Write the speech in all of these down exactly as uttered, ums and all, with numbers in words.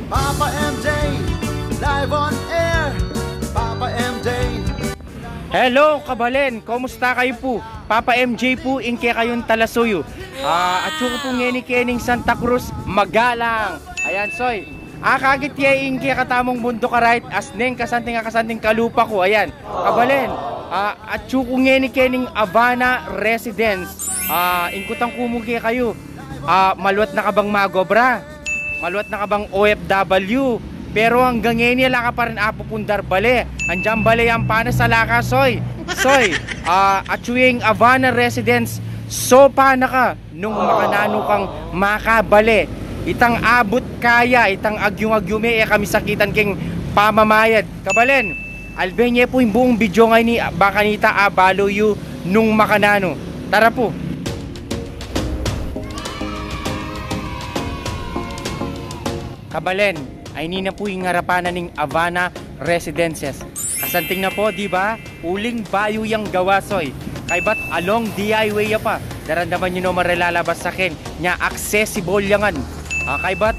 Papa M J, live on air. Papa M J. Hello, kabalen! Kumusta kayu pu? Papa M J pu, ing kekayung talasuyu. Ah, atsu ku pu ngeni kening Santa Cruz, Magalang. Ayan, Soy. Akakit ye ing kekatamung bunduk a ride, as neng kasanting a kasanting kalupa ku. Ayan, kabalen. Ah, atsu ku ngeni kening Avana Residence. Ah, ing kutang ku mu kekayu. Ah, maluat na ka bang mag-obra? Maluat na ka bang O F W? Pero anggang ngeni ala ka pa rin apupundar bale. Anjang bale yang panas, ala ka, Soy. Soy, ah, atsu ing Avana Residence, sopa na ka nung makananu kang makabale. Itang abut kaya, itang agyung-agyume, e kami sakitan king pamamayad. Kabalen, alben ye pu ing buung video ngeni, bang kanita abalu yu nung makananu. Tara pu. Kabalen, ayni na pu ing arapan na ning Avana Residences. Kasanting na pu, di ba? Uling bayu yang gawa, Soy. Kaybat along D I Y ya pa. Daramdaman yu no, marilalabas sa ken. Nya accessible ya ngan. Ah, kaybat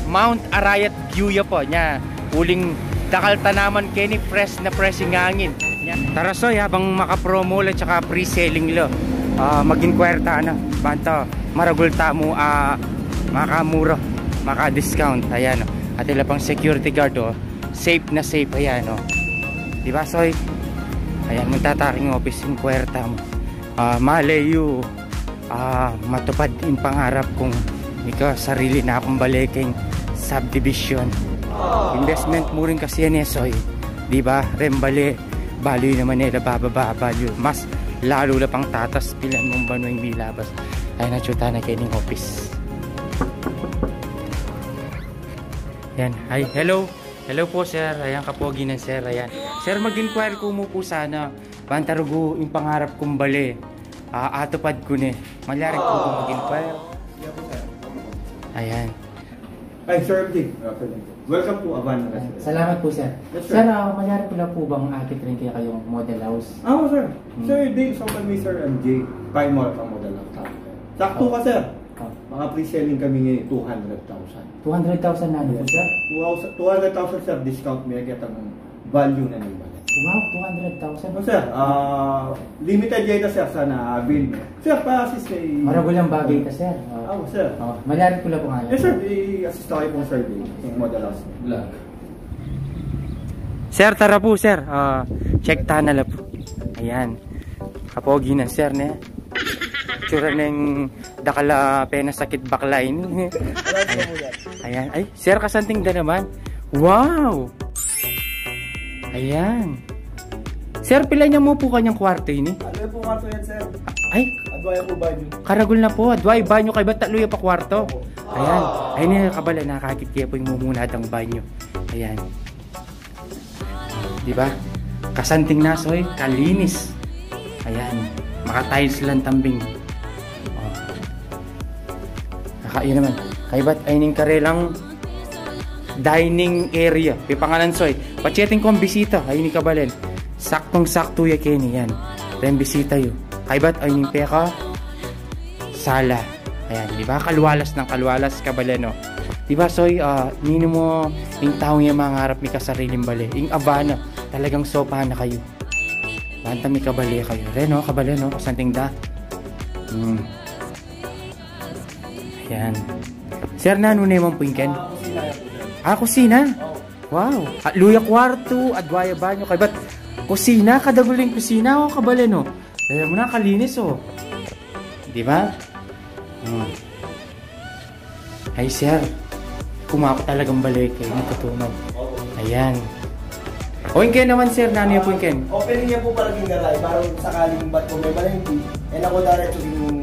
Mount Arayat view ya pa. Nya uling dakal tanaman keni, fresh na fresh ing angin. Nya, tara, Soy, habang maka-promo la tsaka pre-selling la. Ah, mag-inquire ta na. Banta maragul tamu, ah, makamura, maka-discount. Ayan, o. At ila pang security guard, o. Safe na safe, ayan, o. Di ba, Soy? Ayan, munta ta king office, inquire tamu. Ah, malay yu, ah, matupad ing pangarap kung mika sarili na kung bale keng subdivision. Investment mu rin kasi yan e, Soy. Di ba? Reng bale, balu naman e la bababa, balu mas lalu la pang tatas, pilan mung banua ing milabas. Ay, atsu ta na kening office. Yan. Ay, hello. Hello po, sir. Ayan, kapogi na, sir. Ayan. Sir, mag-inquire ku mu pu sana. Banta rugu ing pangarap kung bale. Ah, atupad ku ne. Malyari ku pu mag-inquire? Ayan. Ay, Sir M J. Ah, Sir M J. Welcome to Avana Restaurant. Salamat po, sir. Yes, sir. Sir, ah, malyari ku la pu bang akit rin kekayung model house? Ah, oo, sir. Hmm. Sir, based on kami, Sir M J, pay mall ka model house. Saktu ka, sir. Oh. Maka-pre-selling kami ngayon, two hundred thousand. Two hundred thousand na, ano po, sir? Yes. Two thousand, two hundred thousand, sir, discount, may kita ng value na ng bale. Wow, two hundred thousand. Oh, sir, ah, limited yan na, sir, sana avail mo. Sir, pa-assist kay... Maragul yang bagay ka, sir. Oh. Ah, sir. Oh, malyari ku la pu nga. Yes, sir, i-assist tayo pong survey. Yung model house. Sir, tara pu, sir. Ah, check ta na la pu. Ayan. Kapogi na, sir, ne? Tsura neng dakal a penasakit bakla ini. Ayan. Ayan. Ay, sir, kasanting da naman. Wow! Ayan. Sir, pila nya mu pu kanyang kwarto ini? Ano yung kwarto yan, sir? Ay, adwaya po banyo. Karagul na pu, adwaya banyo, kaybat tatlu ya pa kwarto. Ayan. Ay, ini, kabalen, akakit ke pu ing mumuna dang banyo. Ayan. Di ba? Kasanting na, Soy, kalinis. Ayan. Maka-tiles lang tambing. Oh. Naka, yun naman. Kaybat, ay ning karelang dining area. Pipangalan, Soy. Patse atin kung bisita. Ay ni, kabalen. Saktong-saktu ya keni, yan. Reng bisita yu. Kaybat, ay ning peka sala. Ayan, di ba? Kalwalas ng kalwalas, kabalen, no? Di ba, Soy, ah, ninu mu ing taung ya mangarap mikasariling bale? Ing Avana, talagang sopa na kayu. Banta mikabale kayu. Ren, no? Kabalen, no? Kasanting da. Hmm. Ayan. Sir, nanu naman pu ing ken? Ah, kusina. Wow. Tatlu ya kwartu, adwaya banyo, kaybat kusina, kadagul ing kusina, o, kabalen, no? Kaya mu na, kalinis, o. Di ba? Hmm. Ay, sir. Kumaku talagang bale keni, katuman. Ayan. O, ing ken naman, sir, nanu ya pu ing ken? Opening ya pu para king garay, para sakaling bat ku me malengke, e na ku diretso king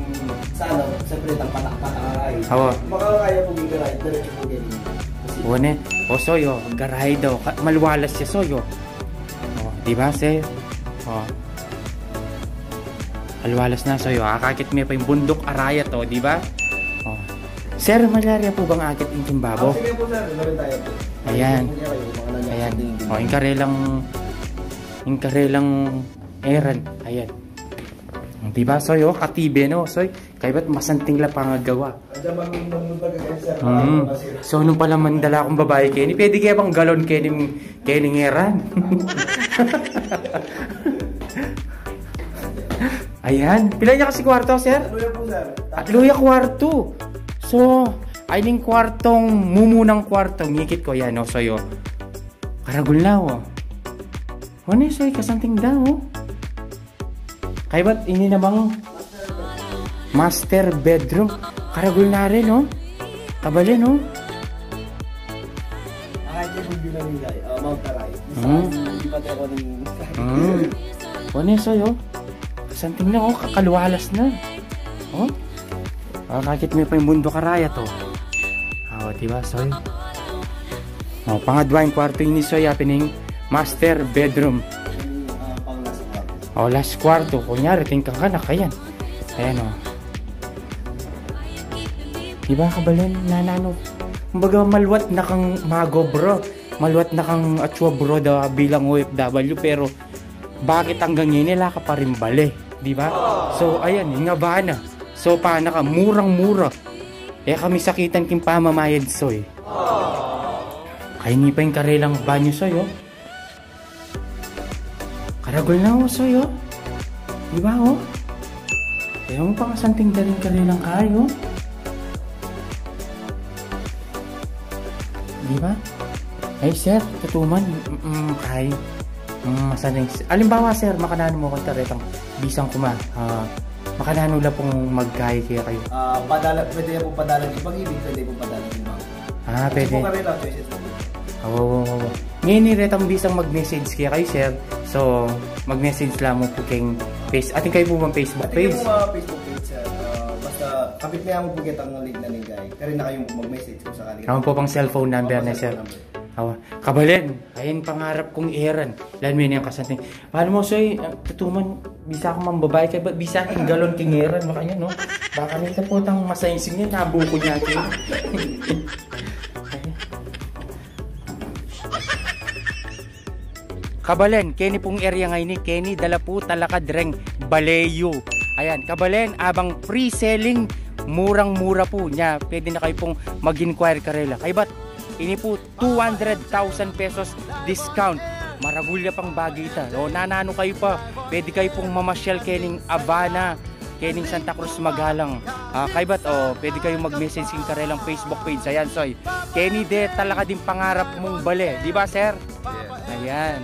sana, siyempre, tang patak-patak a garay. Awa. Makakaya pu king garay, diretso pu king kusina. O, ne? O, Soy, o, garay daw. Ka-, malwalas ya, Soy, o. O, di ba, sir? O. Alwalas na, Soy, o. Akakit me pa ing bunduk Arayat, o, di ba? O. Sir, malyari pu bang akit ing timbabo? Ah, sige po, sir. Meron tayo po. Ayan. Ayan. O, ing karelang, ing karelang eran. Ayan. Di ba, Soy, o? Katibe, no, Soy? Kaybat masanting la pangagawa. Ada mang magmutag ka, sir. Hmm. So, nung pala mandala akong babae keni, pwede kaya bang galon keni, keni ngeran? Ayan. Pila nya kasi kwarto, sir? Tatlo ya po, sir. Tatlo ya kwarto. So, ay ning kwartong, mumunang kwarto, ngikit ko yan, o, soy, o. Karagul na, o. O, ne, soy, kasanting da, o. Kaybat ini namang master bedroom. Karagul na rin, o. Kabalen, o. Ah, ito yung view namin, guys. Ah, Mount Taray. Hmm. Hindi pa tayo ng Hmm. O, ne, soy, o. Kasanting na, o. Kakaluwalas na. O. Ah, kakit mi pa yung bunduk karayat, o. O, diba, soy? O, pangadwa ing kwarto ini, soy, ya pin ing master bedroom. O, last kwarto. Kunyari, tingkang ka na, kayan. Ayan, o. Diba, kabalen, nananu? Kumbaga, maluat na kang magobra. Maluat na kang atswa, bro, da bilang O F W, pero bakit anggang ngeni ala ka pa ring bale, diba? So, ayan, ing abana. So, pana ka, murang-mura. E kami sakitan king pamamayad, soy. Kayni pa ing karelang banyo, soy, o. Karagul na, o, soy, o. Diba, o? Ewan ko pa kasanting da ring karelang kayu. Diba? Ay, sir, tutuman, mm, kay, mm, masanting, alimbawa, sir, makananu mu kung taretang bisang kuma, ah, makananu la pung magkay kaya kayu? Ah, padala, pwede ya po padala ng Pag-ibig, pwede po padala ng bangko. Ah, pwede. Kasi po kami lang, choices po. Awa, awa, awa. Ngeni retang bisang mag-message kaya kayu, sir. So, mag-message la mu po keng face. Atin kayu po bang Facebook page? Atin kayu po, ah, Facebook page, sir. Ah, basta kapit na mo po kitang link na ning guy. Kaya na kayong mag-message kung sakali. Awa po pang cellphone number na, sir. Awa. Kabalen, ayan pangarap kung iran. Lan mo yun yung kasanting. Paano mo, soy, ah, tutuman, bisa akong mambabae kaya, ba, bisa king galon king iran, makanya, no? Baka nita po tang masayingsing yan, nabuko niya, kaya. Kabalen, keni pung area nga ini, keni da la pu talakad reng bale yu. Ayan, kabalen, abang free selling, murang-mura pu nya. Pwede na kayu pung mag-inquire karela. Kaybat, ini pu, two hundred thousand pesos discount. Maragul ya pang bage ita. O, nananu kayu pa, pwede kayu pung mamasyal kening Abana, kening Santa Cruz Magalang. Ah, kaybat, o, pwede kayu mag-message king karelang Facebook page. Ayan, soy. Keni de talakad ing pangarap mung bale. Di ba, sir? Yes. Ayan.